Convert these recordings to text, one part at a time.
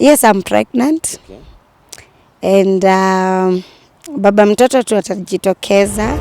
Yes, I'm pregnant. And baba mtoto tu atajitokeza.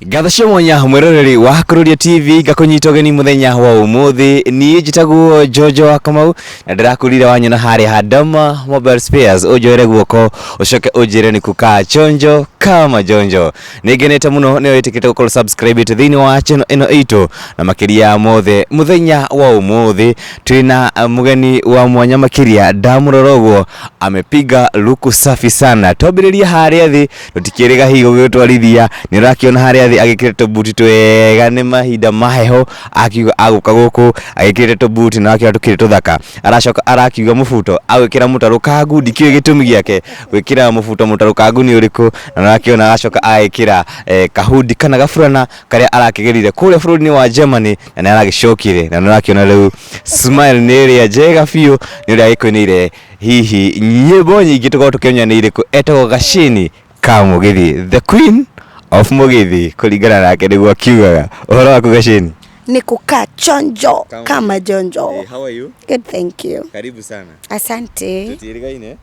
Ngatho cia mwanya mwiroreri wa Kururia TV, ngakunyita ũgeni mũthenya wa ũmũthĩ. Niĩ njĩtagwo Jojo wa Kamau na ndĩrakurire wanyona harĩa Hadama Mobile Spares, ũnjoere guoko ũcoke ũnjĩre nĩ kukaa chonjo kama jonjo. Nĩ ngenete mũno nĩ wĩtĩkĩte gũkorwo subscribe thĩinĩ wa channel ĩno itũ, na makĩria ya mothe mũthenya wa ũmũthĩ twĩna mũgeni wa mwanya makĩria. Ndamũrora ũguo amepiga luku safi sana. Twambĩrĩria harĩa thĩ, tũtikĩrĩga hihi gũgĩtwarithia. Nĩ ũrakĩona harĩa thĩ agĩkĩrĩte tũbuti twega, nĩ mahinda ma heho, akiuga agũka gũkũ agĩkĩrĩte tũbuti na akĩona tũkĩrĩ tũthaka. Aracoka arakiuga mũbuto agwĩkĩra mũtarũkangu, ndikĩũĩ gĩtũmi gĩake gwĩkĩra mũbuto mũtarũkangu nĩ ũrĩkũ. Na ũrakĩona aracoka agĩkĩra kahundi kana gaburana karĩa arakĩgĩrire kũrĩa bũrũri-inĩ wa Germany na nĩ aragĩcokire, na nĩ ũrakĩona rĩu smile nĩ ĩrĩa njega biũ, nĩ ũrĩa agĩkũinĩire hihi nyĩmbo nyingĩ tũkorwo tũkĩmenya nĩ irĩkũ. Etagwo Gacini ka Mũgithi, the queen of Mũgithi, kũringana nake nĩguo akiugaga. Ũhoro waku, Gacini? Ni kukaa chonjo kama jonjo. How are you? Good, thank you. Karibu sana. Asante. Tũtiĩrĩgaine.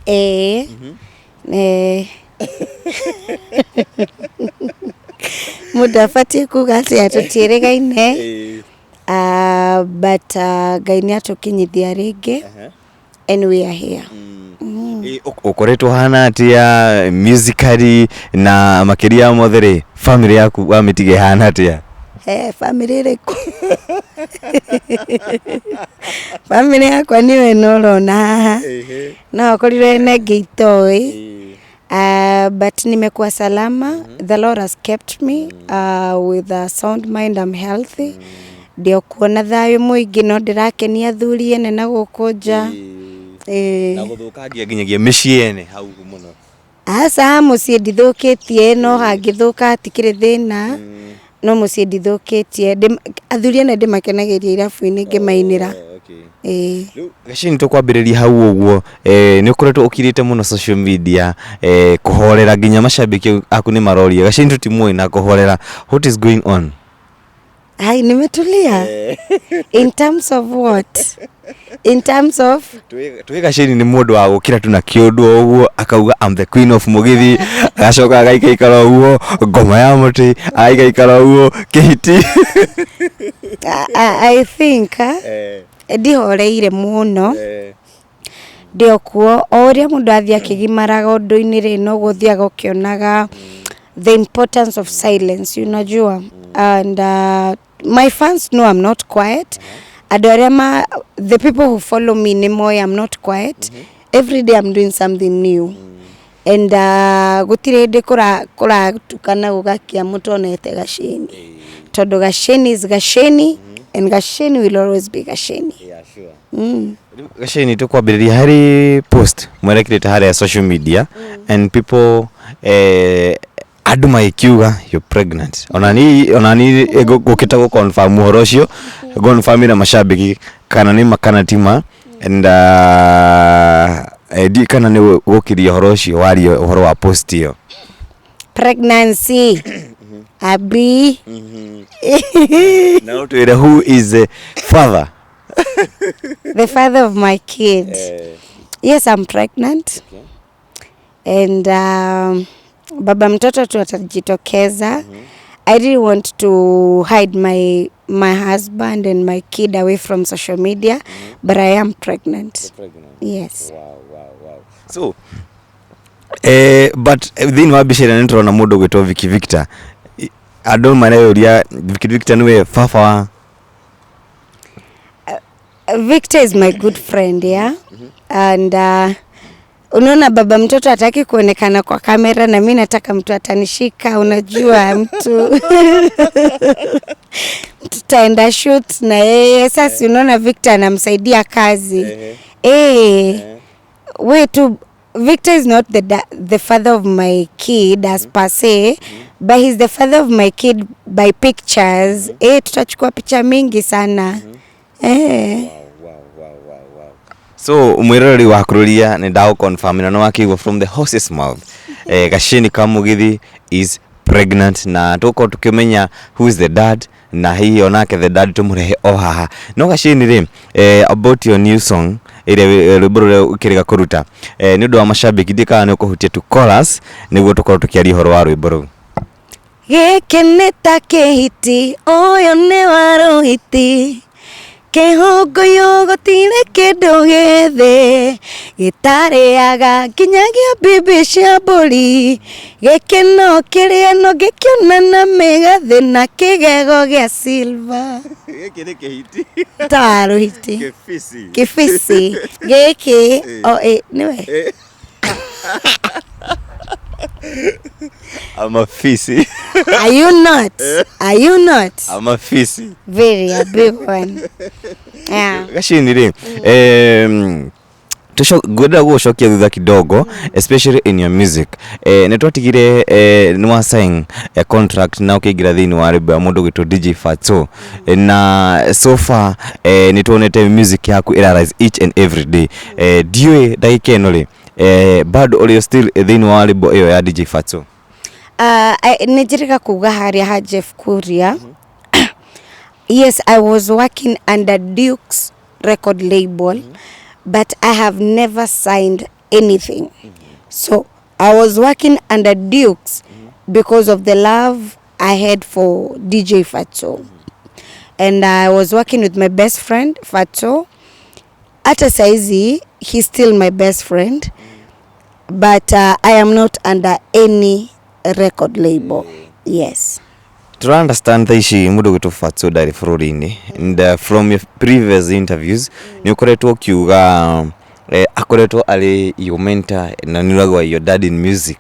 Eh. Mũndũ abatiĩ kuga atĩa tũtiĩrĩgaine? But Ngai nĩ atũkinyithia rĩngĩ and we are here. Ũkoretwo hana atĩa musically, na makĩria ya mothe rĩ, family yaku wamĩtiga ĩhana atĩa? Eh, family ĩrĩkũ? Family yakwa nĩyo ĩno ũrona haha. No ũkorirwo ĩna ĩngĩ itoĩ. But nimekuwa salama. The Lord has kept me with a sound mind. I'm healthy. Ndĩ o kuo na thayũ mũingĩ, no ndĩrakenia athuri ene na gũkũ nja. Na gũthũkangia nginyagia mĩciĩ ene hau mũno? Aca, mũciĩ ndithũkĩtie, no hangĩthũka hatikĩrĩ thĩna, no mũciĩ ndithũkĩtie. Athuri ene ndĩmakenagĩria irabu-inĩ ngĩmainĩra. Ĩĩ. Rĩu Gacini, tũkwambĩrĩria hau ũguo, nĩ ũkoretwo ũkirĩte mũno social media, kũhorera, nginya mashabiki aku nĩ maroria, Gacini tũtimuoĩ na kũhorera, what is going on? Hai, nimetulia. In terms of what? In terms of? Twĩ Gacini nĩ mũndũ wa gũkĩra tu na kĩũndũ o ũguo akauga, "I'm the queen of Mũgithi," agacoka agaikaikara ũguo ngoma ya mũtĩ, agaikaikara ũguo kĩhiti. I think ndihoreire mũno, ndĩ o kuo. O ũrĩa mũndũ athiĩ akĩgimaraga ũndũ-inĩ rĩ, noguo ũthiaga ũkĩonaga the importance of silence, unajua, and my fans know I'm not quiet. Andũ arĩa ma the people who follow me nĩ moĩ I'm not quiet. Every day I'm doing something new and gũtirĩ hĩndĩ kũratukana gũgakia mũtonete Gacini, tondũ Gacini is Gacini and Gacini will always be Gacini. Gacini, tũkwambĩrĩria harĩ post mwerekĩrĩte harĩa social media and people, andũ magĩkiuga you're pregnant. Ona ni ngũkĩte gũ confirm ũhoro ũcio, confirm mashabiki kana nĩ ma kana ti ma, and ndi kana nĩ gũkiria ũhoro ũcio warie ũhoro wa post ĩyo. Pregnancy abi? Na ũtwĩre who is the father. The father of my kid. Yes, I'm pregnant and baba mtoto tu atajitokeza. I didn't want to hide my husband and my kid away from social media, but I am pregnant, yes. So but thĩinĩ wa mbica ĩrĩa nĩ tũrona mũndũ ũgwĩtwo Vicky Victor. Andũ mareyũria Vicky Victor nĩwe baba wa? Victor is my good friend, yeah, and unaona baba mtoto hataki kuonekana kwa kamera na mi nataka mtu atanishika, unajua, mtu tutaenda shoot na yeye. Sasa unaona Victor anamsaidia kazi. Eh, we tu Victor is not the father of my kid as per se, but he's the father of my kid by pictures. Eh, tutachukua picha mingi sana. Eh. So mwiroreri wa Kururia, nĩ ndagũ confirm na nĩ wakĩigua from the horse's mouth, Gacini ka Mũgithi is Pregnant na tũgũkorwo tũkĩmenya who is the dad, na hihi onake the dad tũmũrehe o haha. No Gacini rĩ, about your new song ĩrĩa rwĩmbo rũrĩa ũkĩrĩga kũruta, nĩ ũndũ wa mashabiki, ndiũĩ kana nĩ ũkũhutia tu chorus nĩguo tũkorwo tũkĩaria ũhoro wa rwĩmbo rũu. Gĩkĩ nĩ ta kĩhiti, ũyũ nĩ wa rũhiti. Kĩhũngũyũ gũtirĩ kĩndũ gĩthĩ gĩtarĩaga nginyagia mbimbi cia mbũri. Gĩkĩ no kĩrĩe no ngĩkĩona na mĩgathĩ na kĩgego gĩa silver. Gĩkĩ nĩ kĩhiti. Ta wa rũhiti. Kĩbici. Kĩbici. Gĩkĩ o ĩ nĩwe. I'm a fisi. Are you not? Are you not? I'm a fisi. Very a big one. Yeah. Gacini rĩ, ngwenda gũgũcokia thutha kidogo, especially in your music. Nĩ twatigire nĩ wa sign contract na ũkĩingĩra thĩinĩ wa label ya mũndũ ũgwĩtwo DJ Fatso. Na so far nĩ tuonete music yaku ĩra rise each and every day. Ndiũĩ ndagĩka ĩno rĩ, bado ũrĩ still thĩinĩ wa label ĩyo ya DJ Fatso? Nĩ njĩrĩga kuga harĩa ha Jeff Kuria. Yes, I was working under Duke's record label, but I have never signed anything. So I was working under Duke's because of the love I had for DJ Fatso. And I was working with my best friend, Fatso. Hata saizi, he's still my best friend. But I am not under any record label. Yes. Tũra understand thaa ici mũndũ gwĩtwo Fatso ndarĩ bũrũri-inĩ, and from your previous interviews nĩ ũkoretwo ũkiuga akoretwo arĩ your mentor na nĩ ũragwa your dad in music,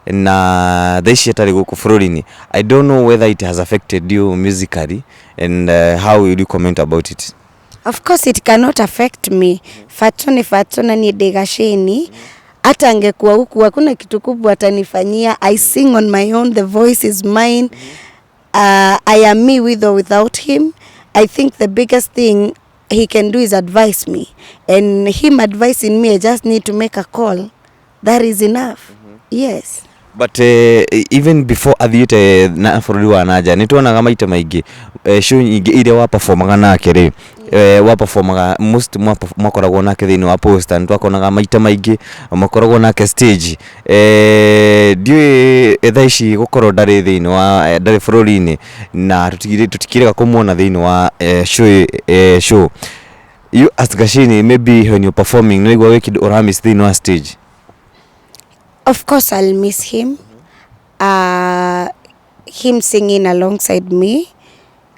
na thaa ici atarĩ gũkũ bũrũri-inĩ. I don't know whether it has affected you musically and how will you comment about it? Of course it cannot affect me. Fatso ni Fatso na niĩ ndĩ Gacini. Hata angekuwa huku hakuna kitu kubwa atanifanyia. I sing on my own, the voice is mine. I am me with or without him. I think the biggest thing he can do is advise me. And him advising me, I just need to make a call. That is enough. Yes. But even before athiĩte na bũrũri wa nanja, nĩ tuonaga maita maingĩ show nyingĩ iria wa performaga nake rĩ, wa performaga most mwakoragwo nake thĩinĩ wa poster, nĩ twakonaga maita maingĩ makoragwo nake stage. Ndiũĩ thaa ici gũkorwo ndarĩ thĩinĩ wa ndarĩ bũrũri-inĩ na tũtikĩrĩga kũmuona thĩinĩ wa show. You as Gacini, maybe when you're performing, nĩ ũraigua wĩ kĩndũ ũramiss thĩinĩ wa stage? Of course I'll miss him. Him singing alongside me,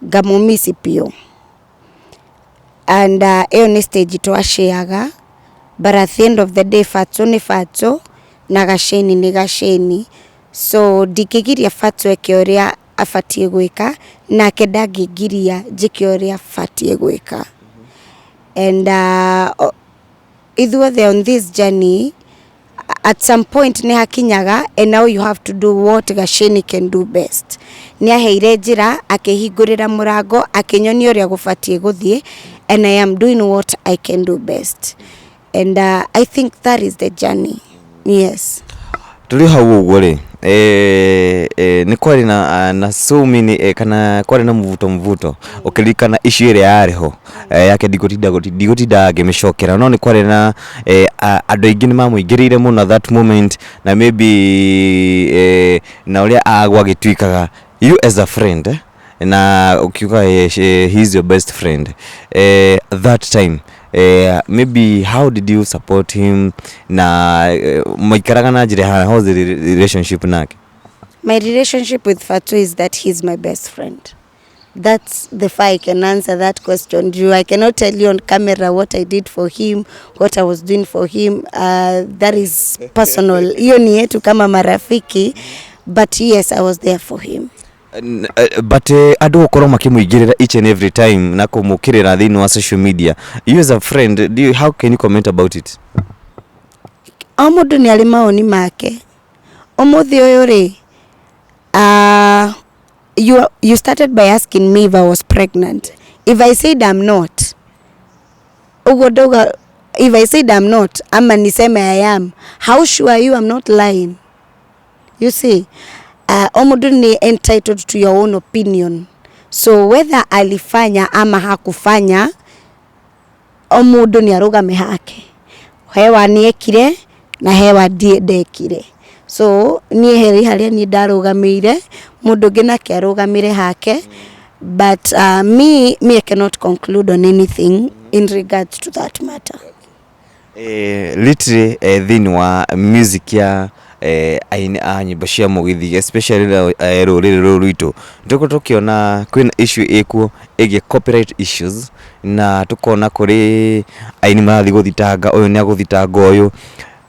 ngamũmisi biũ. And ĩyo nĩ stage twashareaga, but at the end of the day Fatso nĩ Fatso na Gacini nĩ Gacini. So ndingĩgiria Fatso eke ũrĩa abatiĩ gwĩka, nake ndangĩngiria njĩke ũrĩa batiĩ gwĩka. And ithuothe on this journey, at some point nĩ hakinyaga and now you have to do what Gacini can do best. Nĩ aheire njĩra, akĩhingũrĩra mũrango, akĩnyonia ũrĩa gũbatiĩ gũthiĩ, and I am doing what I can do best. And I think that is the journey. Yes. Tũrĩ hau ũguo rĩ, nĩ kwarĩ na so many, kana kwarĩ na mvuto mvuto ũkĩririkana issue ĩrĩa yarĩ ho yake, ndigũtinda ngĩmĩcokera, no nĩ kwarĩ na andũ aingĩ nĩ mamũingĩrĩire mũno that moment na maybe na ũrĩa gwagĩtuĩkaga, you as a friend, na ukiuga he is your best friend, that time maybe how did you support him na maikaraga na njĩra ĩhana, how's the relationship nake? My relationship with Fatso is that he's my best friend. That's the far I can answer that question. You, I cannot tell you on camera what I did for him, what I was doing for him. That is personal. Hiyo ni yetu kama marafiki. But yes, I was there for him. But andũ gũkorwo makĩmũingĩrĩra each and every time na kũmũkĩrĩra thĩinĩ wa social media, you as a friend, how can you comment about it? O mũndũ nĩ arĩ mawoni make. Ũmũthĩ ũyũ rĩ, you started by asking me if I was pregnant. If I said I'm not, ũguo ndauga, if I said I'm not, ama niseme I am, how sure are you I'm not lying? You see, O mũndũ nĩ entitled to your own opinion, so whether alifanya ama hakufanya, o mũndũ nĩ arũgame hake. Hewa nĩ ekire na hewa ndekire. So niĩ harĩ harĩa niĩ ndarũgamĩire, mũndũ ũngĩ nake arũgamĩre hake, but me I cannot conclude on anything in regards to that matter. Literally thĩinĩ wa music ya aini a nyĩmbo cia mũgithi, especially rũrĩrĩ rũrũ rwitũ, nĩtũkoretwo tũkĩona kwĩna issue ĩkuo ĩgiĩ copyright issues, na tũkona kũrĩ aini marathiĩ gũthitanga ũyũ, nĩ agũthitanga ũyũ.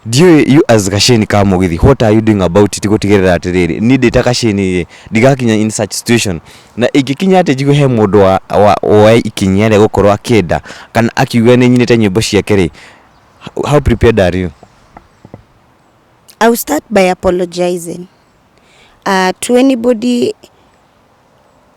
Ndiũĩ, you as Gacĩni ka mũgithi, what are you doing about it gũtigĩrĩra atĩrĩrĩ, niĩ ndĩ ta Gacĩni rĩ, ndigakinya in such situation, na ingĩkinya atĩ njigue he mũndũ wa woe ikinya rĩa gũkorwo akĩenda kana akiuga nĩ nyinĩte nyĩmbo ciake rĩ, how prepared are you? I will start by apologizing to anybody.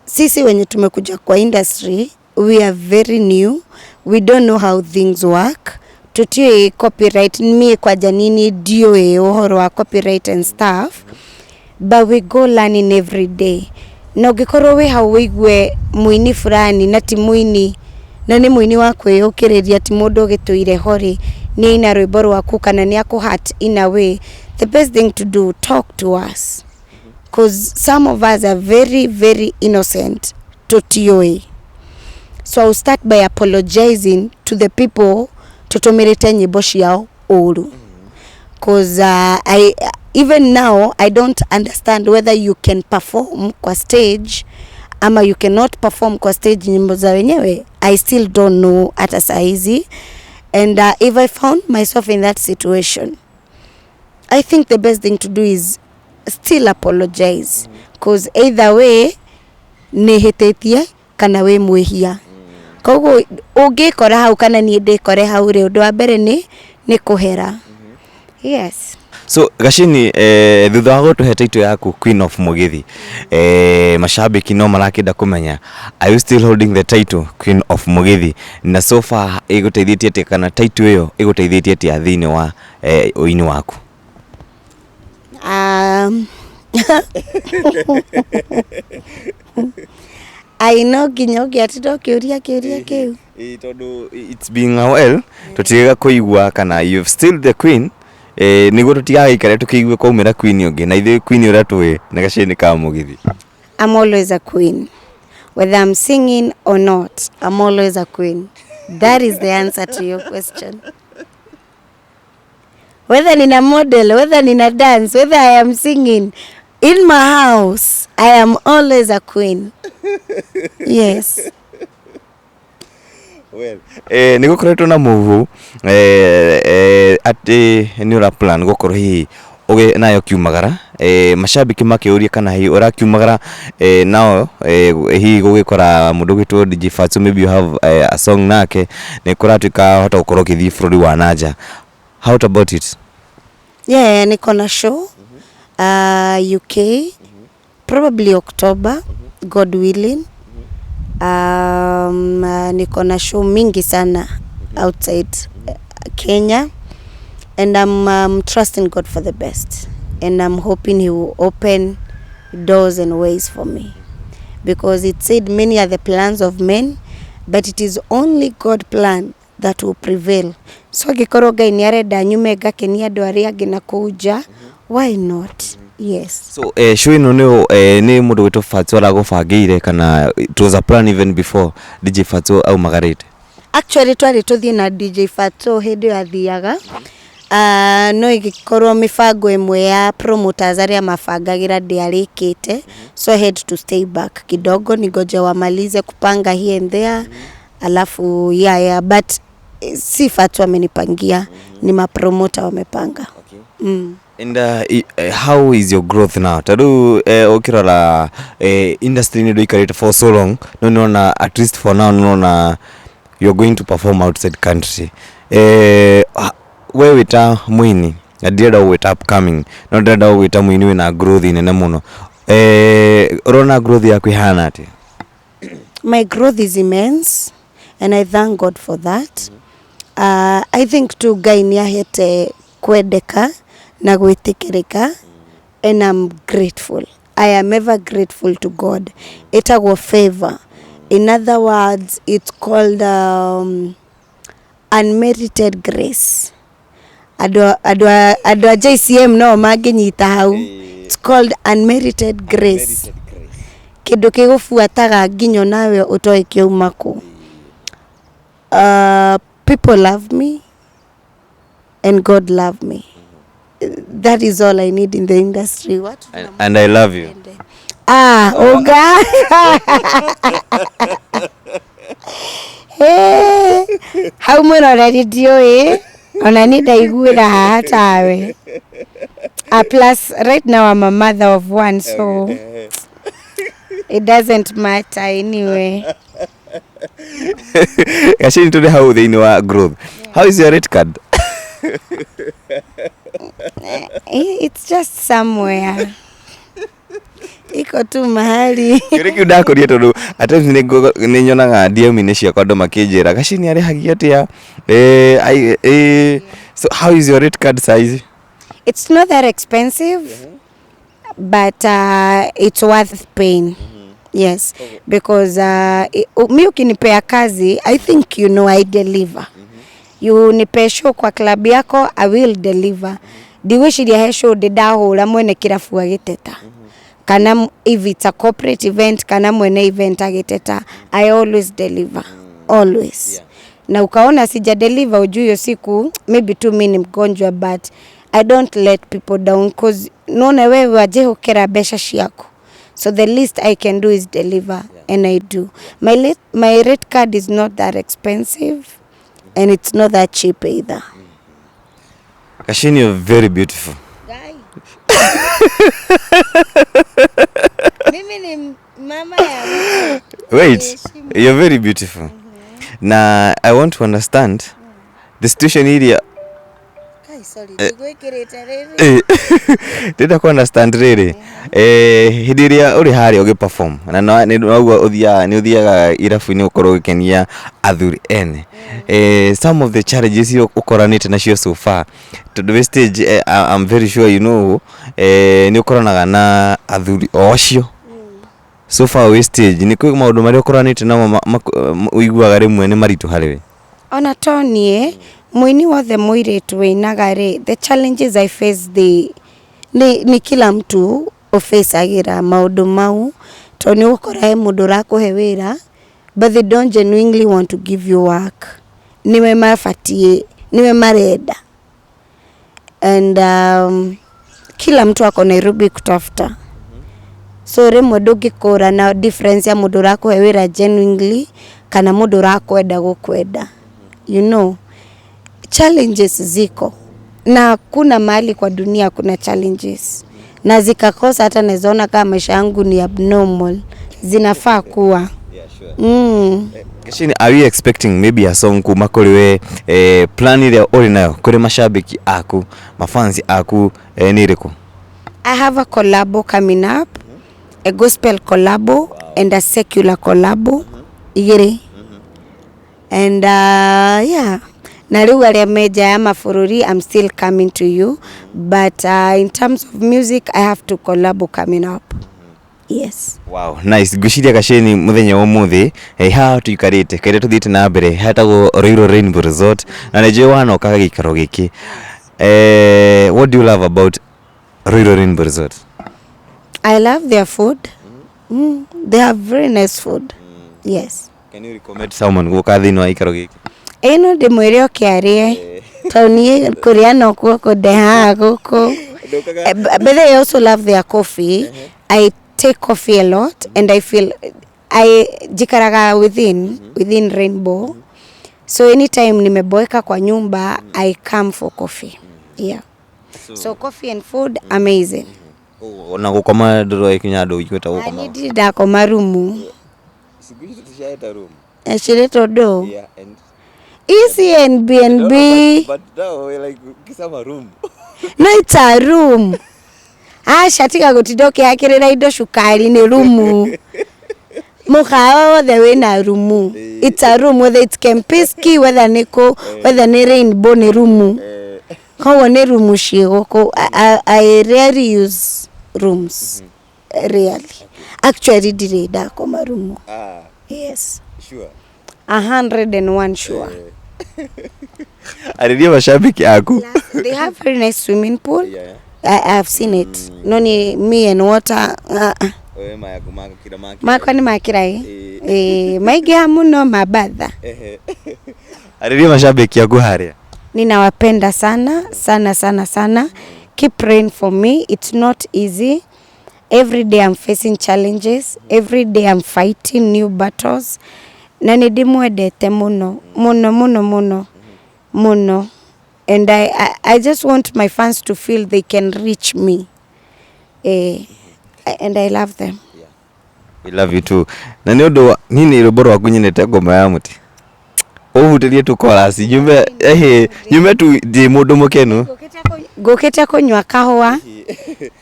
Sisi wenye tumekuja kwa industry, we are very new, we don't know how things work. Tutiũĩ copyright niĩ kwanja nini ndiũĩ ũhoro wa copyright and stuff, but we go learning every day. Na ũngĩkorwo wĩ hau wĩigue mũini fulani, na ti mũini, na nĩ mũini wa kwĩyũkĩrĩria, ti mũndũ ũgĩtũire ho rĩ, nĩ aina rwĩmbo rwaku kana nĩ akũ hurt in a way, the best thing to do, talk to us, 'cause some of us are very very innocent, tũtiũĩ. So I will start by apologizing to the people tũtũmĩrĩte nyĩmbo ciao ũru, 'cause I even now I don't understand whether you can perform kwa stage ama you cannot perform kwa stage nyimbo za wenyewe. I still don't know hata saizi. And if I found myself in that situation, I think the best thing to do is still apologize, 'cause either way nĩ hĩtĩtie kana wĩ mwĩhia. Koguo ũngĩkora hau kana niĩ ndĩkore hau rĩ, ũndũ wa mbere nĩ kũhera, yes. So Gacini, thutha wa gũtũhe title yaku Queen of Mugithi, mashabiki no marakĩenda kũmenya, are you still holding the title Queen of Mugithi? Na so far ĩgũteithĩtie atĩa, kana title ĩyo ĩgũteithĩtie atĩa thĩinĩ wa ũini waku? Ai, no nginya ũngĩatinda ũkĩũria kĩũria kĩu? Ĩ, tondũ it's been a while tũtigaga kũigua kana you're still the queen, nĩguo tũtigagĩikare tũkĩigue kwaumĩra queen ũngĩ, na ithuĩ queen ũrĩa tũĩ nĩ Gacini ka Mũgithi. I'm always a queen. Whether I'm singing or not, I'm always a queen. That is the answer to your question. Whether nina model, whether nina dance, whether I am singing, in my house, I am always a queen. Yes. Well, nĩ gũkoretwo na mũhu atĩ nĩ ũra plan gũkorwo hihi ũgĩ nayo kiumagara, mashabiki makĩũria kana hihi ũrakiumagara nao hihi gũgĩkora mũndũ ũgĩtwo DJ Fatso, maybe you have a song nake, nĩ kũratuĩka hota gũkorwo ũkĩthiĩ bũrũri wa nanja. How about it? Yeah, niko na show UK, probably October, God willing. Niko na show mingi sana outside Kenya, and I'm trusting God for the best, and I'm hoping He will open doors and ways for me, because it said many are the plans of men, but it is only God plan that will prevail. So angĩkorwo Ngai nĩ arenda nyume ngakenia andũ arĩa angĩ na kũu nja, why not? Yes. So show ĩno nĩ mũndũ wĩtwo Fatso aragũbangĩire, kana it was a plan even before DJ Fatso aumagarĩte? Actually, twarĩ tũthiĩ na DJ Fatso hĩndĩ ĩyo athiaga, no ĩgĩkorwo mĩbango ĩmwe ya promoters arĩa mabangagĩra ndĩarĩkĩte, so I had to stay back kidogo ningoje wamalize kupanga here and there, alafu yeah, but si Fatso amenipangia, ni mapromota wamepanga. And how is your growth now? Tondũ ũkĩrora industry nĩ ndũikarĩte for so long, no nĩona at least for now nĩona you're going to perform outside country. We wĩta mũini, na ndirenda gũgwĩta upcoming, no ndĩrenda gũgwĩta mũini wĩna growth nene mũno. Ũrona growth yaku ĩhana atĩa? My growth is immense and I thank God for that. I think tu Ngai nĩ ahete kwendeka na gwĩtĩkĩrĩka, and I'm grateful. I am ever grateful to God. Ĩtagwo favor. In other words, it's called unmerited grace. Andũ andũ a andũ a JCM no mangĩnyita hau. It's called unmerited grace. Kĩndũ gĩgũbuataga nginya onawe ũtoĩ kĩauma kũ. People love me and God love me. That is all I need in the industry. Watu And I love you. Ah, uga. Hey, hau mwĩroreri ndiũĩ ona niĩ ndaiguĩra haha tawe. Plus right now I'm a mother of one, so it doesn't matter anyway. Gacini tũrĩ hau thĩinĩ wa growth. How is your rate card? It's just somewhere. Iko tu mahali. Kĩũria kĩu ndakũria tondũ at times nĩ nyonaga DM-inĩ ciakwa andũ makĩnjĩra Gacini arĩhagia atĩa? So how is your rate card size? It's not that expensive, but it's worth paying. Yes, because mi ukinipea kazi, I think you know I deliver. You nipe show kwa club yako, I will deliver. Ndigwĩciria he show ndĩ ndahũra mwene kĩrabu agĩteta. Kana if it's a corporate event, kana mwene event agĩteta, I always deliver. Always. Na ukaona sija deliver ujue hiyo siku maybe tu mi ni mgonjwa, but I don't let people down cause nona wewe wajihukira mbeca ciaku. So the least I can do is deliver, and I do. My rate card is not that expensive and it's not that cheap either. Gacini, you're very beautiful. Guy. Mimi ni mama ya mtu. Wait, Niheshimu. You're very beautiful. Na I want to understand the situation iria Kai, sorry, ndigwĩkĩrĩte rĩrĩ. Ndĩrenda ku understand rĩrĩ, hĩndĩ ĩrĩa ũrĩ harĩa ũgĩ perform na nĩ waigua ũthiaga nĩ ũthiaga irabu-inĩ ũkorwo ũgĩkenia athuri ene, some of the challenges iria ũkoranĩte nacio so far, tondũ wĩ stage, I'm very sure you know, nĩ ũkoranaga na athuri o acio. So far wĩ stage nĩ kwĩ maũndũ marĩa ũkoranĩte namo ũiguaga rĩmwe nĩ maritũ harĩ we? Ona to niĩ mũini wothe mũirĩtu wĩinaga rĩ, the challenges I face, the nĩ kila mtu ũfacagĩra maũndũ mau, tondũ nĩ ũgũkora he mũndũ ũrakũhe wĩra but they don't genuinely want to give you work, nĩwe mabatiĩ nĩwe marenda, and kila mtu ako Nairobi kutafuta, so rĩmwe ndũngĩkũrana difference ya mũndũ ũrakũhe wĩra genuinely kana mũndũ ũrakwenda gũkwenda. Challenges ziko na kuna mahali kwa dunia kuna challenges na zikakosa, hata naweza ona kama maisha yangu ni abnormal, zinafaa kuwa Gacini, are we expecting maybe a song kuma kũrĩ we? Plan ĩrĩa ũrĩ nayo kũrĩ mashabiki aku, mafansi aku, nĩ ĩrĩkũ? I have a collabo coming up, a gospel collabo and a secular collabo igĩrĩ, and yeah, na rĩu arĩa me nja ya mabũrũri, I'm still coming to you, but in terms of music I have to collabo coming up, yes. Wow, nice. Ngwĩciria Gacini mũthenya wa ũmũthĩ, haha tũikarĩte kaĩrĩa tũthiĩte na mbere hetagwo Ruiru Rainbow Resort na nĩ njũĩ wanoka gĩikaro gĩkĩ. What do you love about Ruiru Rainbow Resort? I love their food. They have very nice food, yes. Can you recommend someone gũka thĩinĩ wa gĩikaro gĩkĩ? Ĩno ndĩmwĩre oke arĩe tondũ niĩ kũrĩa nokuo kũndehaga gũkũ. But I also love their coffee. I take coffee a lot and I feel I jikaraga within Rainbow. So anytime nimeboeka kwa nyumba, I come for coffee. Yeah. So coffee and food, amazing. Na gũkoma ndũroĩ kinya andũ ũiguĩte gũkoma? Niĩ ndirĩ ndakoma rumu. Ecirĩtwo ndũ? Ici Airbnb. No, it's a room. Aca, tiga gũtinda ũkĩhakĩrĩra indo cukari, nĩ rumu. Mũkawa wothe wĩna rumu. It's a room, whether it's Kempinski, whether nĩ kũ, whether nĩ Rainbow, nĩ rumu. Koguo nĩ rumu ciĩ gũkũ. I rarely use rooms. Really, actually ndirĩ ndakoma rumu. Yes. Sure. 101 sure. Arĩria mashabiki aku. Plus, they have very nice swimming pool. Yeah. I've seen it. No ni me and water. Wewe mayaku makira makira. Makwa nĩ makĩra ĩ. Ĩ maingĩha mũno mabatha. Arĩria mashabiki aku harĩa. Ninawapenda sana sana sana sana. Keep praying for me. It's not easy. Every day I'm facing challenges. Every day I'm fighting new battles. Na nĩ ndĩmwendete mũno mũno mũno mũno mũno. And I just want my fans to feel they can reach me. And I love them. We love you too. Na nĩ ũndũ wa niĩ nĩ rwĩmbo rwaku nyendete, Ngoma ya Mũtĩ. Ũhutĩrie tu chorus nyume ehe nyume tu ndĩ mũndũ mũkenu. Ngũkĩte kũnyua kahũa,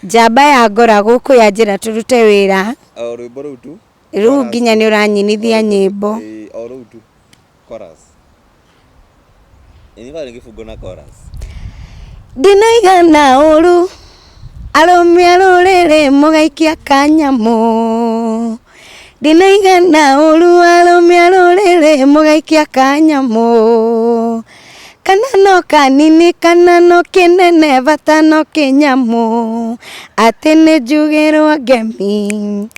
njamba ya ngora gũkũ ya njĩra tũrute wĩra. O rwĩmbo rũu tu. Rĩu nginya nĩ ũranyinithia nyĩmbo. O rũu tu. Chorus. Ĩni nĩ gĩbungo na chorus. Ndinaigana ũru arũme a rũrĩrĩ mũgaikia kanyamũ, ndinaigana ũru arũme a rũrĩrĩ mũgaikia kanyamũ, kana no kanini kana no kĩnene, bata no kĩnyamũ, atĩ nĩ njugĩrwo ngemi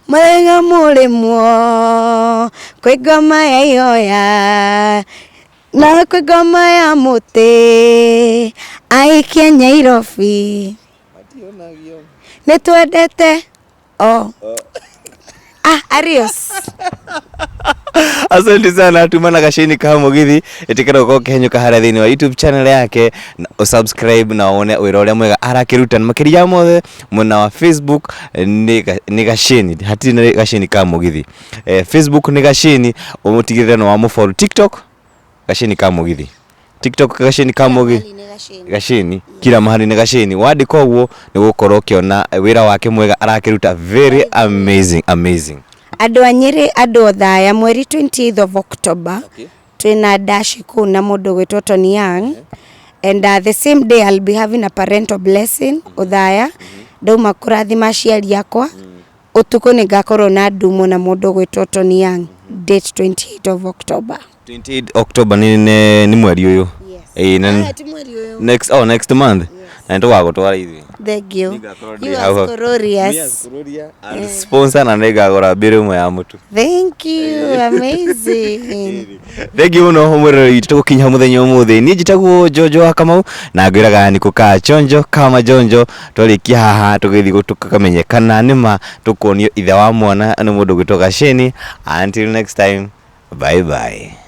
mũraiga mũrĩmwo kwĩ ngoma ya ihoya na kwĩ ngoma ya mũtĩ, aikia Nyairobi nĩ twendete o arios. Asante sana. Tuma na Gacini ka Mugithi. Ĩtĩkĩra gũkorwo ũkĩhenyũka harĩa thĩinĩ wa YouTube channel yake na ũsubscribe na wone wĩra ũrĩa mwega arakĩruta. Na makĩria ya mothe, mwena wa Facebook nĩ Gacini, hatirĩ na Gacini ka Mugithi. Facebook nĩ Gacini, ũmũtigĩrĩre nĩ wamũfollow. TikTok, Gacini ka Mugithi. TikTok, Gacini ka Mugithi. Gacini kila mahali nĩ Gacini. Wandĩka ũguo nĩ gũkorwo ũkĩona wĩra wake mwega arakĩruta, very amazing, amazing. Andũ a Nyĩrĩ, andũ Othaya, mweri 28th of October twĩna dash kũu na mũndũ gwĩtwo Tony Young, and the same day I'll be having a parental blessing Othaya. Ndauma kũrathima aciari akwa, ũtukũ nĩ ngakorwo na ndumo na mũndũ gwĩtwo Tony Young, date 28 of October. 28 October nĩ mweri ũyũ? Ĩĩ, na Ah, ti mweri ũyũ. Next, oh, next month, na nĩtũgagũtwara ithuĩ. Thank you. Nĩngakorwo ndĩ You hau. as Glorious. And sponsor, na nĩngagũra mbĩrũ ĩmwe ya mũtu. Thank you, amazing. Thank you mũno mwĩroreri witũ, tũgũkinya mũthenya ũmũthĩ. Niĩ njĩtagwo Njonjo wa Kamau na ngwĩraga nĩ kũkaa chonjo kama jonjo. Twarĩkia haha tũgĩthiĩ tũkamenye kana nĩma tũkuonio ithe wa mwana nĩ mũndũ gwĩtwo Gacini. Until next time, bye bye.